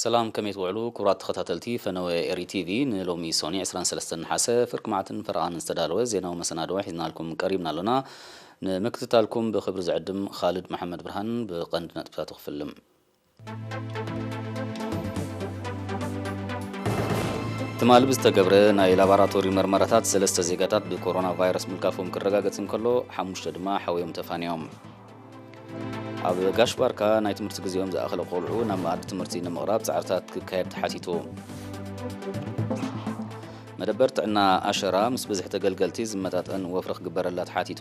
ሰላም፣ ከመይ ትውዕሉ ክቡራት ተኸታተልቲ ፈነወ ኤሪ ቲቪ? ንሎሚ ሶኒ ዕስራን ሰለስተን ነሓሰ ፍርቂ መዓልትን ፈረቓን ዝተዳለወ ዜናዊ መሰናድኦ ሒዝናልኩም ቀሪብና ኣሎና። ንምክትታልኩም ብኽብሪ ዝዕድም ኻልድ መሓመድ ብርሃን። ብቐንዲ ነጥብታቱ ክፍልም። ትማሊ ብዝተገብረ ናይ ላቦራቶሪ መርመራታት ሰለስተ ዜጋታት ብኮሮና ቫይረስ ምልካፎም ክረጋገጽ እንከሎ፣ ሓሙሽተ ድማ ሓውዮም ተፋንዮም። ኣብ ጋሽ ባርካ ናይ ትምህርቲ ግዜኦም ዝኣኸለ ቆልዑ ናብ መኣዲ ትምህርቲ ንምቕራብ ጻዕርታት ክካየድ ተሓቲቱ። መደበር ጥዕና ኣሸራ ምስ ብዝሒ ተገልገልቲ ዝመጣጠን ወፍሪ ክግበረላ ተሓቲቱ።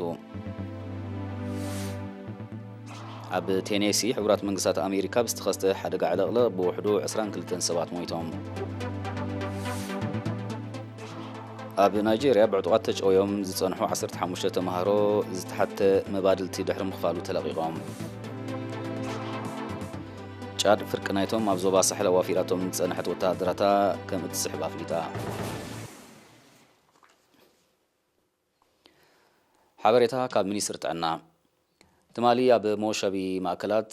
ኣብ ቴኔሲ ሕቡራት መንግስታት ኣሜሪካ ብዝተኸስተ ሓደጋ ዕለቕለቕ ብውሕዱ ዕስራን ክልተን ሰባት ሞይቶም። ኣብ ናይጄርያ ብዕጡቓት ተጨውዮም ዝጸንሑ ዓሰርተ ሓሙሽተ ተምሃሮ ዝተሓተ መባድልቲ ድሕሪ ምኽፋሉ ተለቒቖም። ጫድ ፍርቂ ናይቶም ኣብ ዞባ ሳሕል ኣዋፊራቶም ዝጸንሐት ወተሃደራታ ከም እትስሕብ ኣፍሊጣ። ሓበሬታ ካብ ሚኒስትሪ ጥዕና። ትማሊ ኣብ መወሸቢ ማእከላት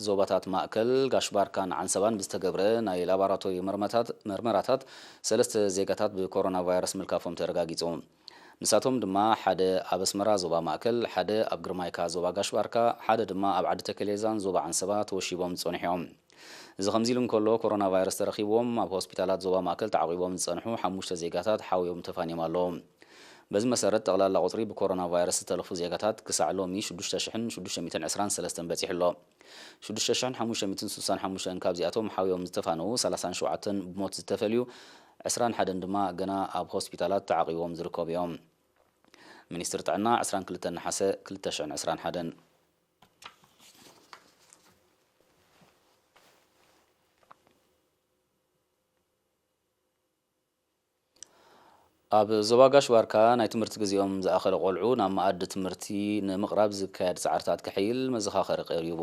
ዞባታት ማእከል፣ ጋሽ ባርካን ዓንሰባን ብዝተገብረ ናይ ላቦራቶሪ መርመታት-፣ መርመራታት ሰለስተ ዜጋታት ብኮሮና ቫይረስ ምልካፎም ተረጋጊጹ። ንሳቶም ድማ ሓደ ኣብ ኣስመራ ዞባ ማእከል፣ ሓደ ኣብ ግርማይካ ዞባ ጋሽ ባርካ፣ ሓደ ድማ ኣብ ዓዲ ተከሌዛን ዞባ ዓንሰባ ተወሺቦም ዝጸንሑ እዮም። እዚ ከምዚ ኢሉ እንከሎ፣ ኮሮና ቫይረስ ተረኺብዎም ኣብ ሆስፒታላት ዞባ ማእከል ተዓቂቦም ዝጸንሑ ሓሙሽተ ዜጋታት ሓውዮም ተፋንዮም ኣለዉ። በዚ መሰረት፣ ጠቕላላ ቁጽሪ ብኮሮና ቫይረስ ዝተለፉ ዜጋታት ክሳዕ ሎሚ ሽዱሽተ ሽሕን ሽዱሽተ ሚእትን ዕስራን ሰለስተን በጺሑ ኣሎ። ሽዱሽተ ሽሕን ሓሙሽተ ሚእትን ስሳን ሓሙሽተን ካብዚኣቶም ሓውዮም ዝተፋነዉ፣ ሰላሳን ሸውዓተን ብሞት ዝተፈልዩ፣ ዕስራን ሓደን ድማ ገና ኣብ ሆስፒታላት ተዓቂቦም ዝርከቡ እዮም። ሚኒስትሪ ጥዕና፣ ዕስራን ክልተን ነሓሰ ክልተ ሽሕን ዕስራን ሓደን። ኣብ ዞባ ጋሽ ባርካ ናይ ትምህርቲ ግዜኦም ዝኣኸለ ቆልዑ ናብ መኣዲ ትምህርቲ ንምቕራብ ዝካየድ ጻዕርታት ክሕይል መዘኻኸሪ ቀሪቡ።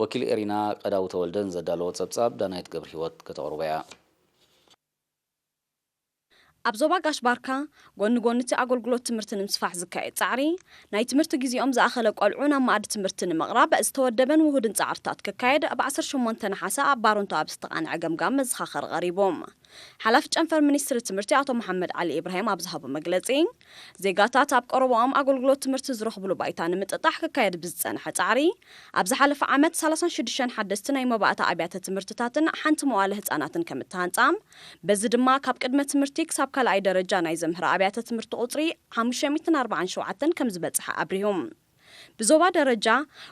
ወኪል ኤሪና ቀዳው ተወልደ ንዘዳለዎ ጸብጻብ ዳናይት ገብረ ህይወት ከተቕርቦ እያ። ኣብ ዞባ ጋሽ ባርካ፣ ጎኒ ጎኒ እቲ ኣገልግሎት ትምህርቲ ንምስፋሕ ዝካየድ ጻዕሪ፣ ናይ ትምህርቲ ግዜኦም ዝኣኸለ ቆልዑ ናብ መኣዲ ትምህርቲ ንምቕራብ ዝተወደበን ውሁድን ጻዕርታት ክካየድ፣ ብ ዓሰርተ ሸሞንተ ነሓሰ ኣብ ባረንቱ ኣብ ዝተቓንዐ ገምጋም መዘኻኸሪ ቀሪቡ። ሓላፊ ጨንፈር ሚኒስትሪ ትምህርቲ ኣቶ መሓመድ ዓሊ ኢብራሂም ኣብ ዝሃቦ መግለጺ፣ ዜጋታት ኣብ ቀረባኦም ኣገልግሎት ትምህርቲ ዝረኽብሉ ባይታ ንምጥጣሕ ክካየድ ብዝጸንሐ ጻዕሪ፣ ኣብ ዝሓለፈ ዓመት ሰላሳን ሽዱሽተን ሓደስቲ ናይ መባእታ ኣብያተ ትምህርትታትን ሓንቲ መዋለ ህጻናትን ከም እተሃንጻ፣ በዚ ድማ ካብ ቅድመ ትምህርቲ ክሳብ ካልኣይ ደረጃ ናይ ዘምህራ ኣብያተ ትምህርቲ ቁጽሪ ሓሙሽተ ሚእትን ኣርባዓን ሸውዓተን ከም ዝበጽሐ ኣብሪሁ። ብዞባ ደረጃ፣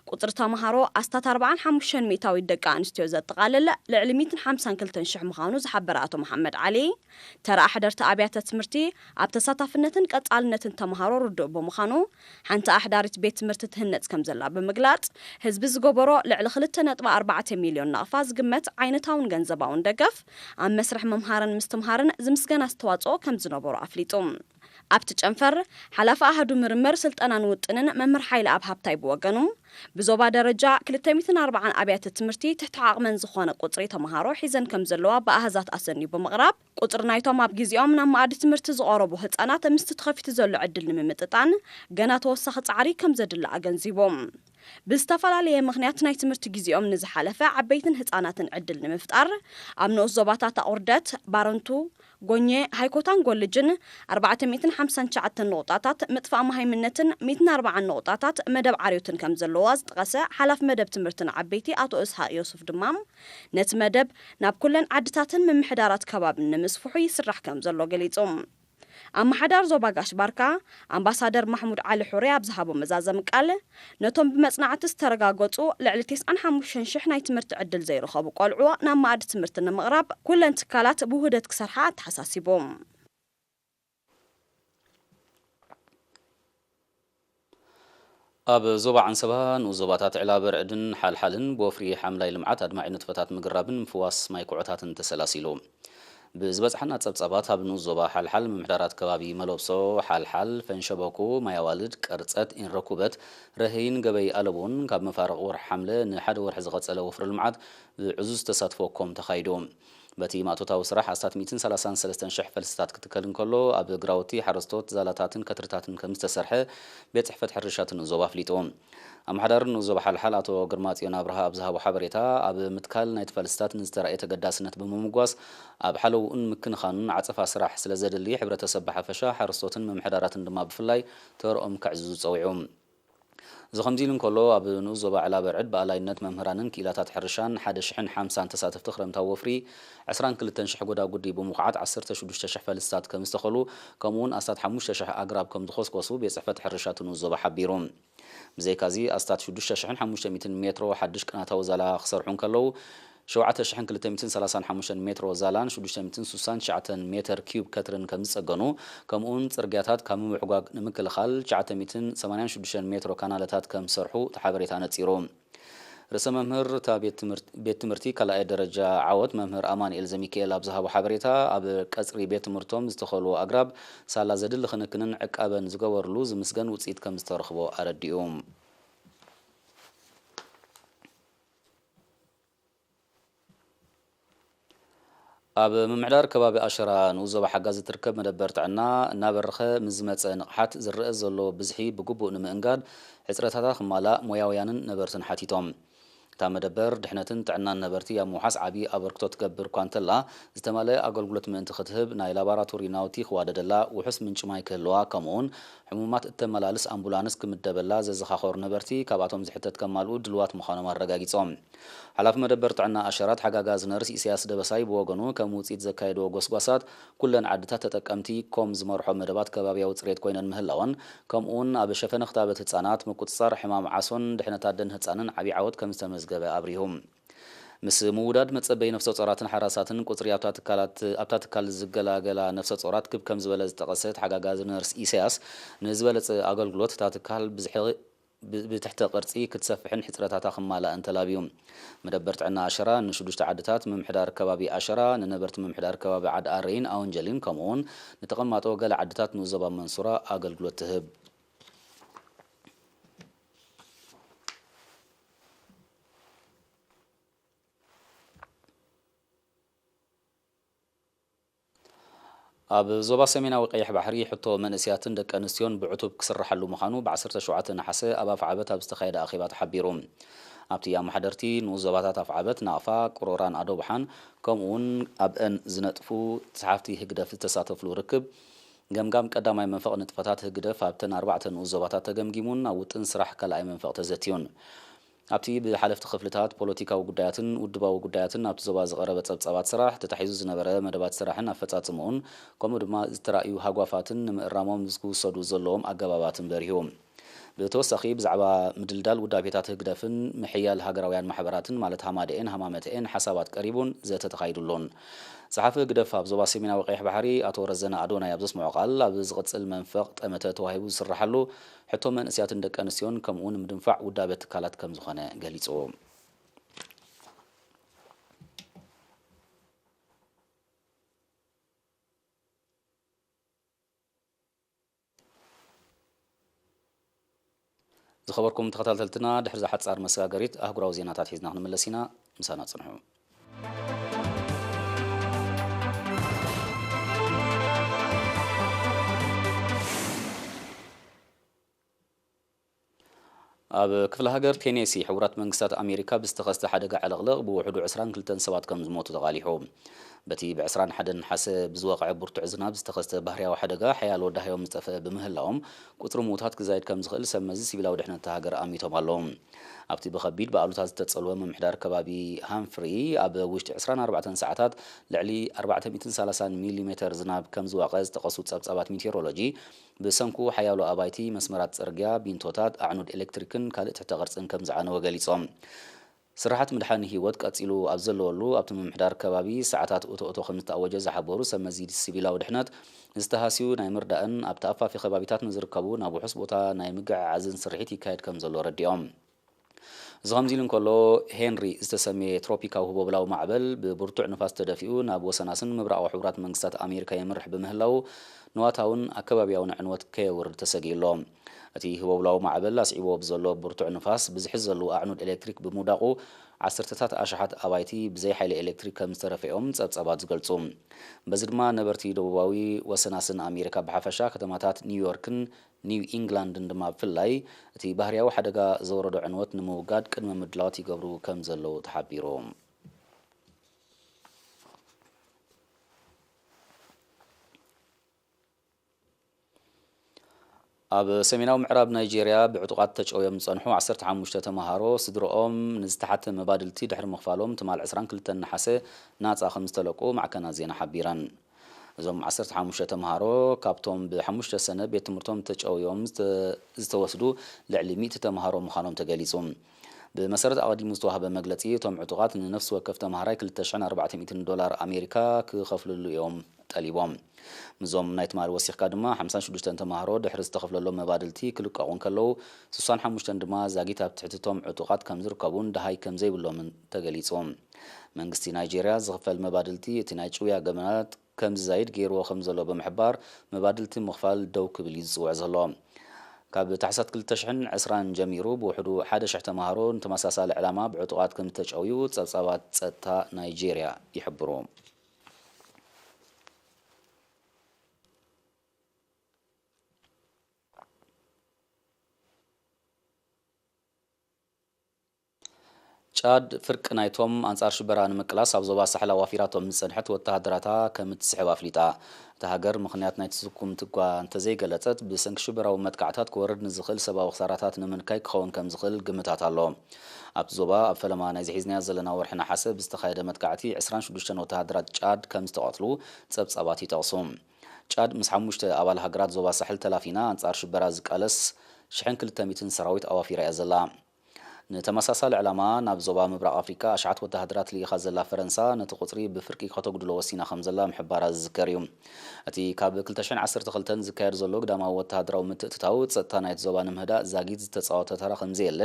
ቁጽሪ ተምሃሮ ኣስታት ኣርባዓን ሓሙሽተን ሚእታዊት ደቂ ኣንስትዮ ዘጠቓልል፣ ልዕሊ ሚእትን ሓምሳን ክልተን ሽሕ ምዃኑ ዝሓበረ ኣቶ መሓመድ ዓሊ፣ ተራ ኣሕደርቲ ኣብያተ ትምህርቲ ኣብ ተሳታፍነትን ቀጻልነትን ተምሃሮ ርዱእ ብምዃኑ፣ ሓንቲ ኣሕዳሪት ቤት ትምህርቲ ትህነጽ ከም ዘላ ብምግላጽ፣ ህዝቢ ዝገበሮ ልዕሊ ክልተ ነጥቢ ኣርባዕተ ሚልዮን ናቕፋ ዝግመት ዓይነታውን ገንዘባውን ደገፍ፣ ኣብ መስርሕ ምምሃርን ምስትምሃርን ዝምስገን ኣስተዋጽኦ ከም ዝነበሮ ኣፍሊጡ። ኣብቲ ጨንፈር፣ ሓላፊ ኣሃዱ ምርምር፣ ስልጠናን ውጥንን መምህር ሓይለ ኣብ ሃብታይ ብወገኑ፣ ብዞባ ደረጃ ክልተ ሚእትን ኣርባዓን ኣብያተ ትምህርቲ ትሕቲ ዓቕመን ዝኾነ ቁጽሪ ተምሃሮ ሒዘን ከም ዘለዋ ብኣሃዛት ኣሰንዩ ብምቕራብ፣ ቁጽሪ ናይቶም ኣብ ግዜኦም ናብ መኣዲ ትምህርቲ ዝቐረቡ ህጻናት ምስቲ ተኸፊቱ ዘሎ ዕድል ንምምጥጣን ገና ተወሳኺ ጻዕሪ ከም ዘድሊ ኣገንዚቡ። ብዝተፈላለየ ምኽንያት ናይ ትምህርቲ ግዜኦም ንዝሓለፈ ዓበይትን ህጻናትን ዕድል ንምፍጣር፣ ኣብ ንኡስ ዞባታት ኣቑርደት፣ ባረንቱ፣ ጎኘ፣ ሃይኮታን ጎልጅን ኣርባዕተ ሚእትን ሓምሳን ትሽዓተን ነቑጣታት፣ ምጥፋእ መሃይምነትን ሚእትን ኣርባዓን ነቑጣታት መደብ ዓርዮትን ከም ዘለዋ ዝጠቐሰ ሓላፊ መደብ ትምህርቲ ንዓበይቲ ኣቶ እስሓቅ ዮሱፍ ድማ፣ ነቲ መደብ ናብ ኩለን ዓድታትን ምምሕዳራት ከባብን ንምስፍሑ ይስራሕ ከም ዘሎ ገሊጹ። ኣመሓዳር ዞባ ጋሽ ባርካ ኣምባሳደር ማሕሙድ ዓሊ ሑሬ ኣብ ዝሃቦ መዛዘሚ ቃል፣ ነቶም ብመጽናዕቲ ዝተረጋገጹ ልዕሊ ተስዓን ሓሙሽተን ሽሕ ናይ ትምህርቲ ዕድል ዘይረኸቡ ቆልዑ ናብ መኣዲ ትምህርቲ ንምቕራብ ኩለን ትካላት ብውህደት ክሰርሓ ኣተሓሳሲቡ። ኣብ ዞባ ዓንሰባ ንኡስ ዞባታት ዕላበ ርዕድን ሓልሓልን ብወፍሪ ሓምላይ ልምዓት ኣድማዒ ንጥፈታት ምግራብን ምፍዋስ ማይ ኩዖታትን ተሰላሲሉ። ብዝበጽሓና ጸብጻባት፣ ኣብ ንኡስ ዞባ ሓልሓል ምምሕዳራት ከባቢ መለብሶ፣ ሓልሓል፣ ፈንሸበኩ፣ ማይ ኣዋልድ፣ ቀርጸት፣ ኢንረኩበት፣ ረሀይን ገበይ ኣለቦን ካብ መፋርቕ ወርሒ ሓምለ ንሓደ ወርሒ ዝቐጸለ ወፍሪ ልምዓት ብዕዙዝ ተሳትፎ ኮም ተኻይዱ። በቲ ማእቶታዊ ስራሕ ኣስታት ሚእትን ሰላሳን ሰለስተን ሽሕ ፈልስታት ክትከል እንከሎ፣ ኣብ ግራውቲ ሓረስቶት ዛላታትን ከትርታትን ከም ዝተሰርሐ ቤት ጽሕፈት ሕርሻ እቲ ንኡስ ዞባ ኣፍሊጡ። ኣመሓዳሪ ንኡስ ዞባ ሓልሓል ኣቶ ግርማጽዮን ኣብርሃ ኣብ ዝሃቦ ሓበሬታ፣ ኣብ ምትካል ናይቲ ፈልስታት ንዝተራእየ ተገዳስነት ብምምጓስ፣ ኣብ ሓለውኡን ምክንኻኑን ዓጸፋ ስራሕ ስለ ዘድሊ፣ ሕብረተሰብ ብሓፈሻ፣ ሓረስቶትን ምምሕዳራትን ድማ ብፍላይ ተርኦም ከዕዝዙ ጸዊዑ። እዚ ከምዚ ኢሉ እንከሎ፣ ኣብ ንኡስ ዞባ ዕላበርዕድ ብኣላይነት መምህራንን ክኢላታት ሕርሻን ሓደ ሽሕን ሓምሳን ተሳተፍቲ ክረምታዊ ወፍሪ ዕስራን ክልተን ሽሕ ጎዳጉዲ ብምኹዓት ዓሰርተ ሽዱሽተ ሽሕ ፈልስታት ከም ዝተኸሉ፣ ከምኡውን ኣስታት ሓሙሽተ ሽሕ ኣግራብ ከም ዝኾስኮሱ ቤት ጽሕፈት ሕርሻ እቲ ንኡስ ዞባ ሓቢሩ። ብዘይካዚ ኣስታት ሽዱሽተ ሽሕን ሓሙሽተ ሚእትን ሜትሮ ሓድሽ ቅናታዊ ዛላ ክሰርሑ እንከለዉ፣ ሸውዓተ ሽሕን ክልተ ሚእትን ሰላሳን ሓሙሽተን ሜትሮ ዛላን ሽዱሽተ ሚእትን ስሳን ትሽዓተን ሜተር ኪዩብ ከትርን ከም ዝጸገኑ፣ ከምኡውን ጽርግያታት ካብ ምምዕጓግ ንምክልኻል ትሽዓተ ሚእትን ሰማንያን ሽዱሽተን ሜትሮ ካናለታት ከም ዝሰርሑ እቲ ሓበሬታ ነጺሩ። ርእሰ መምህር እታ ቤት ትምህርት-፣ ቤት ትምህርቲ ካልኣይ ደረጃ ዓወት መምህር ኣማኑኤል ዘሚካኤል ኣብ ዝሃቦ ሓበሬታ፣ ኣብ ቀጽሪ ቤት ትምህርቶም ዝተኸሉ ኣግራብ ሳላ ዘድሊ ክንክንን ዕቃበን ዝገበርሉ ዝምስገን ውጽኢት ከም ዝተረኽቦ ኣረዲኡ። ኣብ ምምሕዳር ከባቢ ኣሸራ ንኡስ ዞባ ሓጋዝ እትርከብ መደበር ጥዕና እናበረኸ ምስ ዝመጸ ንቕሓት ዝረአ ዘሎ ብዝሒ ብግቡእ ንምእንጋድ ሕጽረታታ ክማላእ ሞያውያንን ነበርትን ሓቲቶም። እታ መደበር ድሕነትን ጥዕናን ነበርቲ ኣብ ምውሓስ ዓቢ ኣበርክቶ ትገብር እኳ እንተላ፣ ዝተማልአ ኣገልግሎት ምእንቲ ክትህብ ናይ ላቦራቶሪ ናውቲ ክዋደደላ፣ ውሑስ ምንጪ ማይ ክህልዋ፣ ከምኡውን ሕሙማት እተመላልስ ኣምቡላንስ ክምደበላ ዘዘኻኸሩ ነበርቲ፣ ካብኣቶም ዝሕተት ከማልኡ ድልዋት ምዃኖም ኣረጋጊጾም። ሓላፊ መደበር ጥዕና ኣሸራ ተሓጋጋዚ ነርስ ኢሳያስ ደበሳይ ብወገኑ፣ ከም ውጽኢት ዘካየድዎ ጎስጓሳት፣ ኩለን ዓድታት ተጠቀምቲ ኮም ዝመርሖ መደባት ከባብያዊ ጽሬት ኮይነን ምህላወን፣ ከምኡውን ኣብ ሸፈነ ክታበት ህጻናት፣ ምቁጽጻር ሕማም ዓሶን ድሕነት ኣደን ህጻንን ዓቢ ዓወት ከም ዝተመዝገበ ኣብሪሁ። ምስ ምውዳድ መጸበይ ነፍሰ ጾራትን ሓራሳትን ቁጽሪ ኣብታ ትካላት፣ ኣብታ ትካል ዝገላገላ ነፍሰ ጾራት ክብ ከም ዝበለ ዝጠቐሰ ተሓጋጋዚ ነርስ ኢሳያስ፣ ንዝበለጸ ኣገልግሎት እታ ትካል ብዝሒ ብ-፣ ብትሕተ ቅርጺ ክትሰፍሕን ሕጽረታታ ክማላእን ተላብዩ። መደበር ጥዕና ኣሸራ ንሽዱሽተ ዓድታት ምምሕዳር ከባቢ ኣሸራ፣ ንነበርቲ ምምሕዳር ከባቢ ዓዲ ኣረይን ኣወንጀሊን፣ ከምኡውን ንተቐማጦ ገለ ዓድታት ንኡስ ዞባ መንሱራ ኣገልግሎት ትህብ። ኣብ ዞባ ሰሜናዊ ቀይሕ ባሕሪ ሕቶ መንእሰያትን ደቂ ኣንስትዮን ብዕቱብ ክስርሓሉ ምዃኑ ብ ዓሰርተ ሸውዓተ ነሓሰ ኣብ ኣፍዓበት ኣብ ዝተኻየደ ኣኼባ ተሓቢሩ። ኣብቲ ኣመሓደርቲ ንኡስ ዞባታት ኣፍዓበት፣ ናቕፋ፣ ቅሮራን ኣዶብሓን ከምኡውን ኣብአን ዝነጥፉ ጸሓፍቲ ህግደፍ ዝተሳተፍሉ ርክብ፣ ገምጋም ቀዳማይ መንፈቕ ንጥፈታት ህግደፍ ኣብተን ኣርባዕተ ንኡስ ዞባታት ተገምጊሙን ኣብ ውጥን ስራሕ ካልኣይ መንፈቕ ተዘትዩን። ኣብቲ ብሓለፍቲ ክፍልታት ፖለቲካዊ ጉዳያትን ውድባዊ ጉዳያትን ኣብቲ ዞባ ዝቐረበ ጸብጻባት ስራሕ፣ ተታሒዙ ዝነበረ መደባት ስራሕን ኣፈጻጽምኡን፣ ከምኡ ድማ ዝተራእዩ ሃጓፋትን ንምእራሞም ዝውሰዱ ዘለዎም ኣገባባትን በሪሁ። ብተወሳኺ ብዛዕባ ምድልዳል ውዳቤታት ህግደፍን ምሕያል ሃገራውያን ማሕበራትን ማለት ሃማደኤን ሃማመተኤን ሓሳባት ቀሪቡን ዘተ ተኻይዱሉን። ጸሓፊ ህግደፍ ኣብ ዞባ ሰሜናዊ ቀይሕ ባሕሪ ኣቶ ረዘነ ኣዶናይ ኣብ ዘስምዖ ቃል፣ ኣብ ዝቕጽል መንፈቕ ጠመተ ተዋሂቡ ዝስርሓሉ ሕቶ መንእሰያትን ደቂ ኣንስትዮን ከምኡ ንምድንፋዕ ውዳበ ትካላት ከም ዝኾነ ገሊጹ። ዝኸበርኩም ተኸታተልትና፣ ድሕሪ እዛ ሓጻር መሰጋገሪት ኣህጉራዊ ዜናታት ሒዝና ክንምለስ ኢና። ምሳና ጽንሑ። ኣብ ክፍለ ሃገር ቴኔሲ፣ ሕቡራት መንግስታት ኣሜሪካ ብዝተኸስተ ሓደጋ ዕልቕልቕ ብውሕዱ ዕስራን ክልተን ሰባት ከም ዝሞቱ ተቓሊሑ። በቲ ብ ዕስራን ሓደን ነሓሰ ብዝወቕዐ ብርቱዕ ዝናብ ዝተኸስተ ባህርያዊ ሓደጋ፣ ሓያሎ ዳህዮም ዝጠፍአ ብምህላዎም፣ ቁጽሪ ምዉታት ክዛይድ ከም ዝኽእል ሰብ መዚ ሲቪላዊ ድሕነት እታ ሃገር ኣሚቶም ኣለዉ። ኣብቲ ብኸቢድ ብኣሉታ ዝተጸልወ ምምሕዳር ከባቢ ሃምፍሪ፣ ኣብ ውሽጢ ዕስራን ኣርባዕተን ሰዓታት ልዕሊ ኣርባዕተ ሚእትን ሰላሳን ሚሊሜተር ዝናብ ከም ዝዋቐ ዝጠቐሱ ጸብጻባት ሜቴሮሎጂ፣ ብሰንኩ ሓያሎ ኣባይቲ፣ መስመራት ጽርግያ፣ ቢንቶታት፣ ኣዕኑድ ኤሌክትሪክን ካልእ ትሕተ ቅርጽን ከም ዝዓነወ ገሊጾም። ስራሓት ምድሓን ህይወት ቀጺሉ ኣብ ዘለወሉ፣ ኣብቲ ምምሕዳር ከባቢ ሰዓታት እቶ እቶ ከም ዝተኣወጀ ዝሓበሩ ሰብ መዚ ሲቪላዊ ድሕነት፣ ዝተሃስዩ ናይ ምርዳእን ኣብ ተኣፋፊ ከባቢታት ንዝርከቡ ናብ ውሑስ ቦታ ናይ ምግዕዓዝን ስርሒት ይካየድ ከም ዘሎ ኣረዲኦም። እዚ ከምዚ ኢሉ እንከሎ፣ ሄንሪ ዝተሰምየ ትሮፒካዊ ህቦብላዊ ማዕበል ብብርቱዕ ንፋስ ተደፊኡ ናብ ወሰናስን ምብራቓዊ ሕቡራት መንግስታት ኣሜሪካ የምርሕ ብምህላዉ፣ ንዋታውን ኣከባብያውን ዕንወት ከየውርድ ተሰጊኡ ኣሎ። እቲ ህቦብላዊ ማዕበል ኣስዒብዎ ብዘሎ ብርቱዕ ንፋስ፣ ብዝሒ ዘለዉ ኣዕኑድ ኤሌክትሪክ ብምውዳቑ፣ ዓሰርተታት ኣሽሓት ኣባይቲ ብዘይ ሓይሊ ኤሌክትሪክ ከም ዝተረፈ እዮም ጸብጻባት ዝገልጹ። በዚ ድማ ነበርቲ ደቡባዊ ወሰናስን ኣሜሪካ ብሓፈሻ ከተማታት ኒውዮርክን ኒው ኢንግላንድን ድማ ብፍላይ እቲ ባህርያዊ ሓደጋ ዘውረዶ ዕንወት ንምውጋድ ቅድመ ምድላዋት ይገብሩ ከም ዘለዉ ተሓቢሩ። ኣብ ሰሜናዊ ምዕራብ ናይጄርያ ብዕጡቓት ተጨውዮም ዝጸንሑ ዓሰርተ ሓሙሽተ ተምሃሮ ስድርኦም ንዝተሓተ መባድልቲ ድሕሪ ምኽፋሎም ትማል ዕስራን ክልተን ነሓሰ ናጻ ከም ዝተለቁ ማዕከናት ዜና ሓቢረን። እዞም ዓሰርተ ሓሙሽተ ተምሃሮ ካብቶም ብሓሙሽተ ሰነ ቤት ትምህርቶም ተጨውዮም ዝተ-፣ ዝተወስዱ ልዕሊ ሚእቲ ተምሃሮ ምዃኖም ተገሊጹ። ብመሰረት ኣቐዲሙ ዝተዋህበ መግለጺ፣ እቶም ዕጡቓት ንነፍሲ ወከፍ ተምሃራይ ክልተ ሽሕን ኣርባዕተ ሚእትን ዶላር ኣሜሪካ ክኸፍልሉ እዮም ጠሊቦም። ምስዞም ናይ ትማሊ ወሲኽካ ድማ ሓምሳን ሽዱሽተን ተምሃሮ ድሕሪ ዝተኸፍለሎም መባድልቲ ክልቀቑ እንከለዉ፣ ስሳን ሓሙሽተን ድማ ዛጊት ኣብ ትሕቲ እቶም ዕጡቓት ከም ዝርከቡን ደሃይ ከም ዘይብሎምን ተገሊጹ። መንግስቲ ናይጄርያ ዝኽፈል መባድልቲ እቲ ናይ ጭውያ ገበናት ከም ዝዛይድ ገይርዎ ከም ዘሎ ብምሕባር፣ መባድልቲ ምኽፋል ደው ክብል እዩ ዝጽውዕ ዘሎ። ካብ ታሕሳስ ክልተ ሽሕን ዕስራን ጀሚሩ ብውሕዱ ሓደ ሽሕ ተምሃሮ ንተመሳሳሊ ዕላማ ብዕጡቓት ከም ዝተጨውዩ ጸብጻባት ጸጥታ ናይጄርያ ይሕብሩ። ጫድ ፍርቂ ናይቶም ኣንጻር ሽበራ ንምቅላስ ኣብ ዞባ ሳሕል ኣዋፊራቶም ዝጸንሐት ወተሃደራታ ከም እትስሕብ ኣፍሊጣ። እታ ሃገር ምኽንያት ናይቲ ስጉምቲ እኳ እንተዘይገለጸት፣ ብሰንኪ ሽበራዊ መጥቃዕታት ክወርድ ንዝኽእል ሰብኣዊ ክሳራታት ንምንካይ ክኸውን ከም ዝኽእል ግምታት ኣሎ። ኣብቲ ዞባ ኣብ ፈለማ ናይዚ ሒዝናዮ ዘለና ወርሒ ነሓሰ ብዝተኻየደ መጥቃዕቲ ዕስራን ሽዱሽተን ወተሃደራት ጫድ ከም ዝተቐትሉ ጸብጻባት ይጠቕሱ። ጫድ ምስ ሓሙሽተ ኣባል ሃገራት ዞባ ሳሕል ተላፊና ኣንጻር ሽበራ ዝቃለስ ሽሕን ክልተ ሚእትን ሰራዊት ኣዋፊራ እያ ዘላ። ንተመሳሳሊ ዕላማ ናብ ዞባ ምብራቕ ኣፍሪቃ ኣሽሓት ወተሃደራት ልኢኻ ዘላ ፈረንሳ፣ ነቲ ቁጽሪ ብፍርቂ ከተጉድሎ ወሲና ከም ዘላ ምሕባራ ዝዝከር እዩ። እቲ ካብ ክልተ ሽሕን ዓሰርተ ክልተን ዝካየድ ዘሎ ግዳማዊ ወተሃደራዊ ምትእትታው፣ ጸጥታ ናይቲ ዞባ ንምህዳእ ዛጊት ዝተጻወቶ ተራ ከም ዘየለ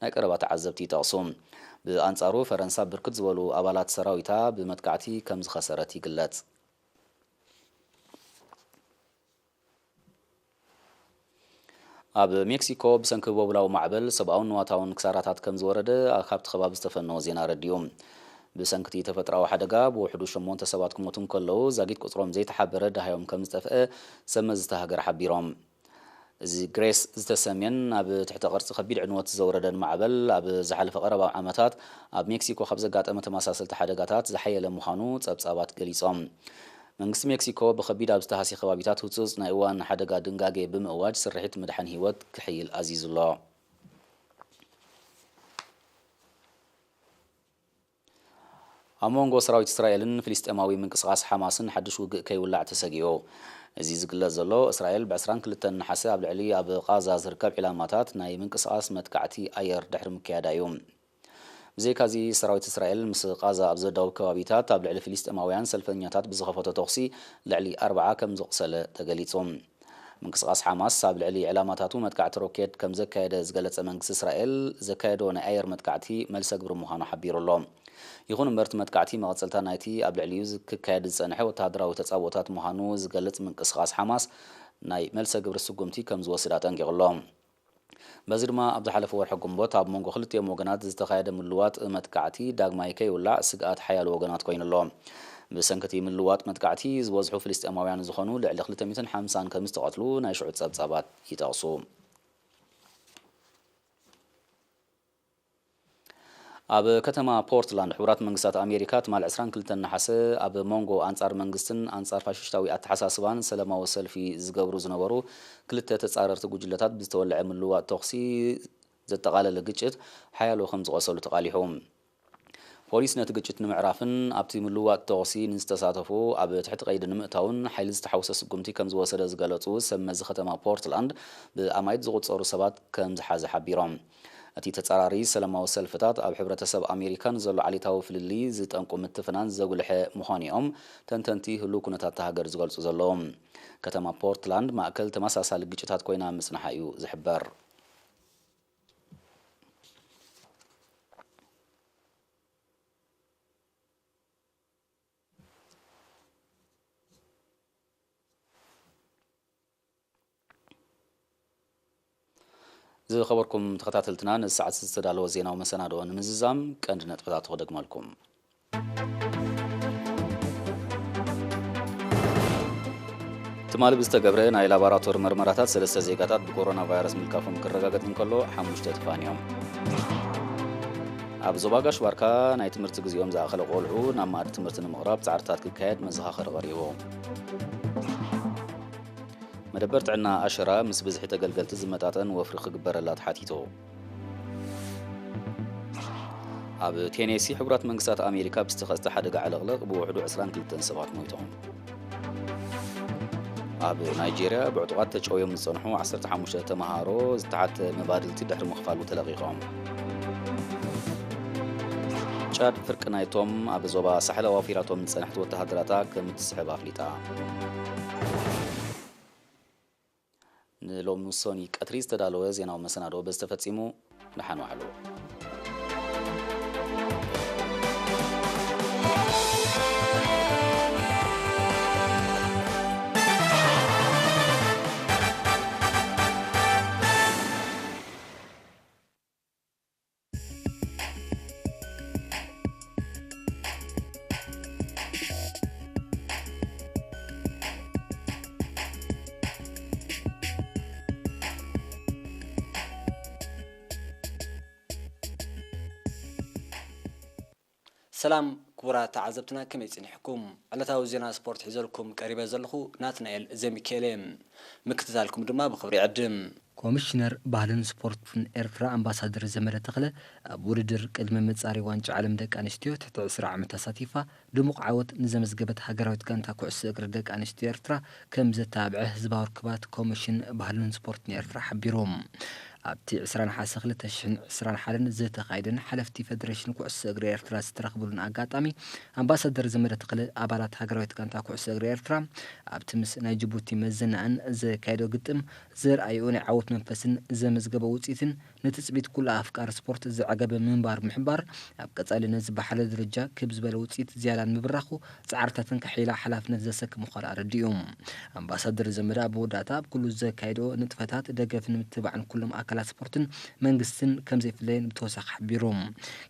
ናይ ቀረባ ተዓዘብቲ ይጠቕሱ። ብኣንጻሩ፣ ፈረንሳ ብርክት ዝበሉ ኣባላት ሰራዊታ ብመጥቃዕቲ ከም ዝኸሰረት ይግለጽ። ኣብ ሜክሲኮ ብሰንኪ ቦብላዊ ማዕበል ሰብኣውን ንዋታውን ክሳራታት ከም ዝወረደ ካብቲ ከባቢ ዝተፈነወ ዜና ኣረዲኡ። ብሰንኪ እቲ ተፈጥሮኣዊ ሓደጋ ብውሕዱ ሸሞንተ ሰባት ክሞቱ እንከለዉ፣ ዛጊት ቁጽሮም ዘይተሓበረ ደሃዮም ከም ዝጠፍአ ሰብ መዚ እታ ሃገር ሓቢሮም። እዚ ግሬስ ዝተሰምየን ኣብ ትሕተ ቅርጺ ከቢድ ዕንወት ዘውረደን ማዕበል፣ ኣብ ዝሓለፈ ቀረባ ዓመታት ኣብ ሜክሲኮ ካብ ዘጋጠመ ተመሳሰልቲ ሓደጋታት ዝሓየለ ምዃኑ ጸብጻባት ገሊጾም። መንግስቲ ሜክሲኮ ብኸቢድ ኣብ ዝተሃስየ ከባቢታት ህጹጽ ናይ እዋን ሓደጋ ድንጋጌ ብምእዋጅ፣ ስርሒት ምድሓን ህይወት ክሕይል ኣዚዙ ኣሎ። ኣብ መንጎ ሰራዊት እስራኤልን ፍልስጤማዊ ምንቅስቓስ ሓማስን ሓድሽ ውግእ ከይውላዕ ተሰጊኡ። እዚ ዝግለጽ ዘሎ፣ እስራኤል ብ ዕስራን ክልተን ነሓሰ ኣብ ልዕሊ ኣብ ቓዛ ዝርከብ ዒላማታት ናይ ምንቅስቓስ መጥቃዕቲ ኣየር ድሕሪ ምክያዳ እዩ። ብዘይካዚ፣ ሰራዊት እስራኤል ምስ ቓዛ ኣብ ዘዳውብ ከባቢታት ኣብ ልዕሊ ፍልስጤማውያን ሰልፈኛታት ብዝኸፈቶ ተኹሲ ልዕሊ ኣርብዓ ከም ዘቑሰለ ተገሊጹ። ምንቅስቓስ ሓማስ ኣብ ልዕሊ ዕላማታቱ መጥቃዕቲ ሮኬት ከም ዘካየደ ዝገለጸ መንግስቲ እስራኤል፣ ዘካየዶ ናይ ኣየር መጥቃዕቲ መልሰ ግብሪ ምዃኑ ሓቢሩ ኣሎ። ይኹን እምበር፣ እቲ መጥቃዕቲ መቐጸልታ ናይቲ ኣብ ልዕሊኡ ክካየድ ዝጸንሐ ወተሃደራዊ ተጻብኦታት ምዃኑ ዝገልጽ ምንቅስቓስ ሓማስ፣ ናይ መልሰ ግብሪ ስጉምቲ ከም ዝወስድ ኣጠንቂቑ ኣሎ። በዚ ድማ፣ ኣብ ዝሓለፈ ወርሒ ግንቦት ኣብ መንጎ ክልቲኦም ወገናት ዝተኻየደ ምልዋጥ መጥቃዕቲ ዳግማይ ከይውላዕ ስግኣት ሓያሎ ወገናት ኮይኑ ኣሎ። ብሰንኪ እቲ ምልዋጥ መጥቃዕቲ ዝበዝሑ ፍልስጤማውያን ዝኾኑ ልዕሊ ክልተ ሚእትን ሓምሳን ከም ዝተቐትሉ ናይ ሽዑ ጸብጻባት ይጠቕሱ። ኣብ ከተማ ፖርትላንድ፣ ሕቡራት መንግስታት ኣሜሪካ ትማል ዕስራን ክልተን ነሓሰ ኣብ መንጎ ኣንጻር መንግስትን ኣንጻር ፋሽስታዊ ኣተሓሳስባን ሰላማዊ ሰልፊ ዝገብሩ ዝነበሩ ክልተ ተጻረርቲ ጉጅለታት ብዝተወልዐ ምልዋጥ ተኹሲ ዘጠቓለለ ግጭት ሓያሎ ከም ዝቖሰሉ ተቓሊሑ። ፖሊስ ነቲ ግጭት ንምዕራፍን ኣብቲ ምልዋጥ ተኹሲ ንዝተሳተፉ ኣብ ትሕቲ ቀይዲ ንምእታውን ሓይሊ ዝተሓወሰ ስጉምቲ ከም ዝወሰደ ዝገለጹ ሰብ መዚ ከተማ ፖርትላንድ፣ ብኣማኢት ዝቑጸሩ ሰባት ከም ዝሓዘ ሓቢሮም። እቲ ተጻራሪ ሰላማዊ ሰልፍታት ኣብ ሕብረተሰብ ኣሜሪካ ንዘሎ ዓሌታዊ ፍልልይ ዝጠንቁ ምትፍናን ዘጉልሐ ምዃኑ እዮም ተንተንቲ ህሉው ኩነታት እታ ሃገር ዝገልጹ ዘለዉ። ከተማ ፖርትላንድ ማእከል ተመሳሳሊ ግጭታት ኮይና ምጽንሓ እዩ ዝሕበር። ዝኸበርኩም ተኸታተልትና፣ ንሰዓት ዝተዳለወ ዜናዊ መሰናድኦ ንምዝዛም ቀንዲ ነጥብታት ክደግመልኩም። ትማሊ ብዝተገብረ ናይ ላቦራቶሪ መርመራታት ሰለስተ ዜጋታት ብኮሮና ቫይረስ ምልካፎም ክረጋገጽ እንከሎ፣ ሓሙሽተ ተፋንዮም። ኣብ ዞባ ጋሽ ባርካ ናይ ትምህርቲ ግዜኦም ዝኣኸለ ቆልዑ ናብ መኣዲ ትምህርቲ ንምቕራብ ጻዕርታት ክካየድ መዘኻኸሪ ቀሪቡ። መደበር ጥዕና ኣሸራ ምስ ብዝሒ ተገልገልቲ ዝመጣጠን ወፍሪ ክግበረላ ተሓቲቱ። ኣብ ቴኔሲ ሕቡራት መንግስታት ኣሜሪካ ብዝተኸስተ ሓደጋ ዕልቕልቕ ብውሕዱ ዕስራን ክልተን ሰባት ሞይቶም። ኣብ ናይጄርያ ብዕጡቓት ተጨውዮም ዝጸንሑ ዓሰርተ ሓሙሽተ ተመሃሮ ዝተሓተ መባድልቲ ድሕሪ ምኽፋሉ ተለቒቖም። ጫድ ፍርቂ ናይቶም ኣብ ዞባ ሳሕል ኣዋፊራቶም ዝጸንሐት ወተሃደራታ ከም እትስሕብ ኣፍሊጣ። ንሎሚ ሰኑይ ቀትሪ ዝተዳለወ ዜናዊ መሰናድኦ በዚ ተፈጺሙ። ደሓን ዋዕሉ። ሰላም ክቡራት ተዓዘብትና፣ ከመይ ጸኒሕኩም? ዕለታዊ ዜና ስፖርት ሒዘልኩም ቀሪበ ዘለኹ ናትናኤል ዘሚካኤል እየ። ምክትታልኩም ድማ ብኽብሪ ይዕድም። ኮሚሽነር ባህልን ስፖርትን ኤርትራ ኣምባሳደር ዘመደ ተኽለ፣ ኣብ ውድድር ቅድመ መጻረዪ ዋንጫ ዓለም ደቂ ኣንስትዮ ትሕቲ ዕስራ ዓመት ኣሳቲፋ ድሙቕ ዓወት ንዘመዝገበት ሃገራዊት ጋንታ ኩዕሶ እግሪ ደቂ ኣንስትዮ ኤርትራ ከም ዘተባብዐ ህዝባዊ ርክባት ኮሚሽን ባህልን ስፖርትን ኤርትራ ሓቢሩ። ኣብቲ ዕስራ ነሓሰ ክልተ ሽሕን ዕስራን ሓደን ዝተኻየደን ሓለፍቲ ፌደሬሽን ኩዕሶ እግሪ ኤርትራ ዝተረኽብሉን ኣጋጣሚ፣ ኣምባሳደር ዘመደ ተኽለ፣ ኣባላት ሃገራዊት ጋንታ ኩዕሶ እግሪ ኤርትራ ኣብቲ ምስ ናይ ጅቡቲ መዘናእን ዘካየዶ ግጥም ዘርኣይኡ ናይ ዓወት መንፈስን ዘመዝገቦ ውጽኢትን ንትጽቢት ኩሉ ኣፍቃሪ ስፖርት ዘዕገበ ምንባር ምሕባር፣ ኣብ ቀጻሊ ነዚ ብሓለ ደረጃ ክብ ዝበለ ውጽኢት ዝያዳ ንምብራኹ ጻዕርታትን ከሒላ ሓላፍነት ዘሰክም ምዃኑ ኣረዲኡ። ኣምባሳደር ዘመደ ኣብ መወዳእታ ኣብ ኩሉ ዘካየዶ ንጥፈታት ደገፍን ምትብባዕን ኩሎም ኣካላት ስፖርትን መንግስትን ከም ዘይፍለየን ብተወሳኺ ሓቢሩ።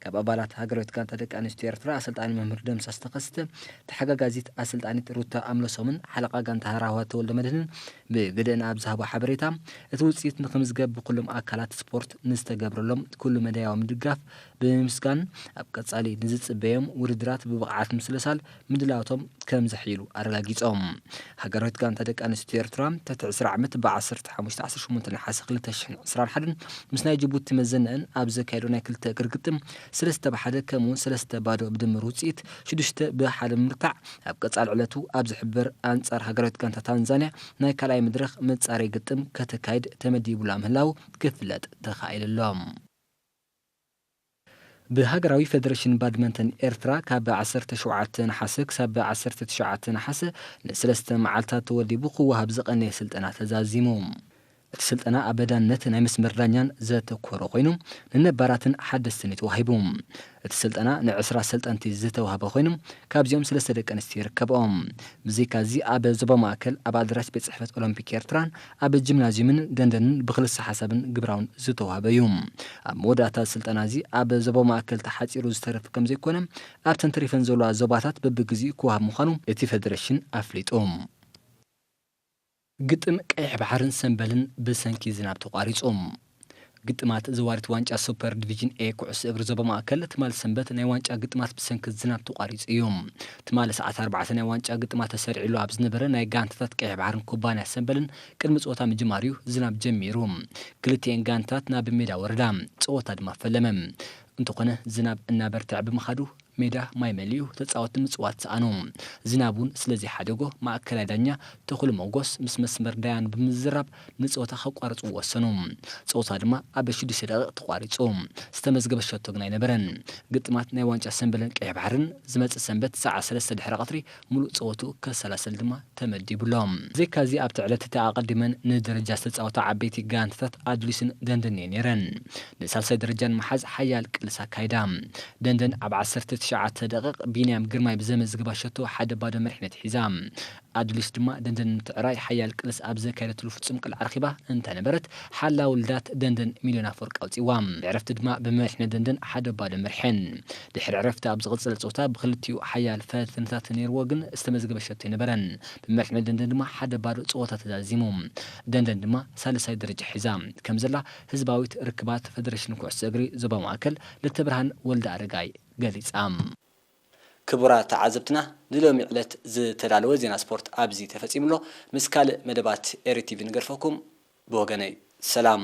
ካብ ኣባላት ሃገራዊት ጋንታ ደቂ ኣንስትዮ ኤርትራ ኣሰልጣኒ መምህር ደምሳስ ተኸስተ፣ ተሓጋጋዚት ኣሰልጣኒት ሩታ ኣምለሶምን ሓለቓ ጋንታ ሃራዋ ተወልደ መድህንን ብግደን ኣብ ዝሃቦ ሓበሬታ፣ እቲ ውጽኢት ንክምዝገብ ብኩሎም ኣካላት ስፖርት ንዝተገብረሎም ኩሉ መዳያዊ ምድጋፍ ብምምስጋን፣ ኣብ ቀጻሊ ንዝጽበዮም ውድድራት ብብቕዓት ምስልሳል ምድላዋቶም ከም ዘሕይሉ ኣረጋጊጾም። ሃገራዊት ጋንታ ደቂ ኣንስትዮ ኤርትራ ትሕቲ ዕስራ ዓመት ብ ዓሰርተ ሓሙሽተ ዓሰርተ ሸሞንተ ነሓሰ ክልተ ሽሕን ዕስራን ሓደን ምስ ናይ ጅቡቲ መዘነእን ኣብ ዘካየዶ ናይ ክልተ እግሪ ግጥም ሰለስተ ብ ሓደ ከምኡውን ሰለስተ ባዶ ብድምር ውጽኢት ሽዱሽተ ብ ሓደ ብምርታዕ ኣብ ቀጻሊ ዕለቱ ኣብ ዝሕበር ኣንጻር ሃገራዊት ጋንታ ታንዛንያ ናይ ካልኣይ መድረኽ መጻረይ ግጥም ከተካይድ ተመዲቡላ ምህላው ክፍለጥ ተኻኢሉ ኣሎ። ብሃገራዊ ፌደሬሽን ባድመንተን ኤርትራ ካብ ዓሰርተ ሸውዓተ ነሓሰ ክሳብ ዓሰርተ ትሽዓተ ነሓሰ ንሰለስተ መዓልታት ተወዲቡ ክወሃብ ዝቐነየ ስልጠና ተዛዚሙ። እቲ ስልጠና ኣብ ዳንነት ናይ መስመር ዳኛን ዘተኮረ ኮይኑ፣ ንነባራትን ሓደስትን እዩ ተዋሂቡ። እቲ ስልጠና ንዕስራ ሰልጠንቲ ዝተዋህበ ኮይኑ፣ ካብዚኦም ሰለስተ ደቂ ኣንስትዮ ይርከብኦም። ብዘይካዚ ኣብ ዞባ ማእከል ኣብ ኣዳራሽ ቤት ጽሕፈት ኦሎምፒክ ኤርትራን ኣብ ጂምናዝዩምን ደንደንን ብክልሰ ሓሳብን ግብራውን ዝተዋህበ እዩ። ኣብ መወዳእታ ስልጠና እዚ ኣብ ዞባ ማእከል ተሓጺሩ ዝተረፍ ከም ዘይኮነ፣ ኣብተን ተሪፈን ዘለዋ ዞባታት በብግዚኡ ክወሃብ ምዃኑ እቲ ፌደሬሽን ኣፍሊጡ። ግጥም ቀይሕ ባሕርን ሰምበልን ብሰንኪ ዝናብ ተቋሪጹ። ግጥማት ዘዋሪት ዋንጫ ሱፐር ዲቪዥን ኤ ኩዕሶ እግሪ ዞባ ማእከል ትማሊ ሰንበት ናይ ዋንጫ ግጥማት ብሰንኪ ዝናብ ተቋሪጹ እዩ። ትማሊ ሰዓት ኣርባዕተ ናይ ዋንጫ ግጥማት ተሰሪዕሉ ኣብ ዝነበረ ናይ ጋንታታት ቀይሕ ባሕርን ኩባንያ ሰምበልን ቅድሚ ጸወታ ምጅማር እዩ ዝናብ ጀሚሩ። ክልቲኤን ጋንታት ናብ ሜዳ ወረዳ፣ ጸወታ ድማ ፈለመ። እንተኾነ ዝናብ እናበርትዐ ብምኻዱ ሜዳ ማይ መሊኡ፣ ተጻወትቲ ምጽዋት ሰኣኑ። ዝናብ እውን ስለ ዘይሓደጎ፣ ማእከላይ ዳኛ ተኽሉ ሞጎስ ምስ መስመር ዳያን ብምዝራብ ንጸወታ ከቋርጽዎ ወሰኑ። ጸወታ ድማ ኣብ ሽዱሽተ ደቂቕ ተቋሪጹ። ዝተመዝገበ ሸቶ ግን ኣይነበረን። ግጥማት ናይ ዋንጫ ሰምበልን ቀይሕ ባሕርን ዝመጽእ ሰንበት ሰዓት ሰለስተ ድሕሪ ቀትሪ ሙሉእ ጸወትኡ ከሰላስል ድማ ተመዲቡ ኣሎ። ብዘይካዚ ኣብቲ ዕለት እቲ ኣቐዲመን ንደረጃ ዝተጻወታ ዓበይቲ ጋንታታት ኣድሊስን ደንደን እየን ነይረን። ንሳልሳይ ደረጃ ንምሓዝ ሓያል ቅልስ ኣካይዳ። ደንደን ኣብ ዓሰርተ ትሽዓተ ደቂቕ ቢንያም ግርማይ ብዘመዝግባ ሸቶ ሓደ ባዶ መሪሕነት ሒዛ። ኣዱሊስ ድማ ደንደን ምትዕራይ ሓያል ቅልስ ኣብ ዘካየደትሉ ፍጹም ቅልዓ ረኺባ እንተነበረት፣ ሓላው ልዳት ደንደን ሚልዮን ኣፈወርቂ ኣውጺዋ። ዕረፍቲ ድማ ብመሪሕነት ደንደን ሓደ ባዶ መሪሐን። ድሕሪ ዕረፍቲ ኣብ ዝቕጽል ጸወታ ብክልቲኡ ሓያል ፈተነታት ነይርዎ፣ ግን ዝተመዝገበ ሸቶ ኣይነበረን። ብመሪሕነት ደንደን ድማ ሓደ ባዶ ጸወታ ተዛዚሙ። ደንደን ድማ ሳልሳይ ደረጃ ሒዛ ከም ዘላ ህዝባዊት ርክባት ፈደረሽን ኩዕሶ እግሪ ዞባ ማእከል ልተብርሃን ወልደ ኣረጋይ ገሊጻ። ክቡራት ተዓዘብትና፣ ንሎሚ ዕለት ዝተዳለወ ዜና ስፖርት ኣብዚ ተፈጺሙ ኣሎ። ምስ ካልእ መደባት ኤሪ ቲቪ ንገድፈኩም። ብወገነይ ሰላም።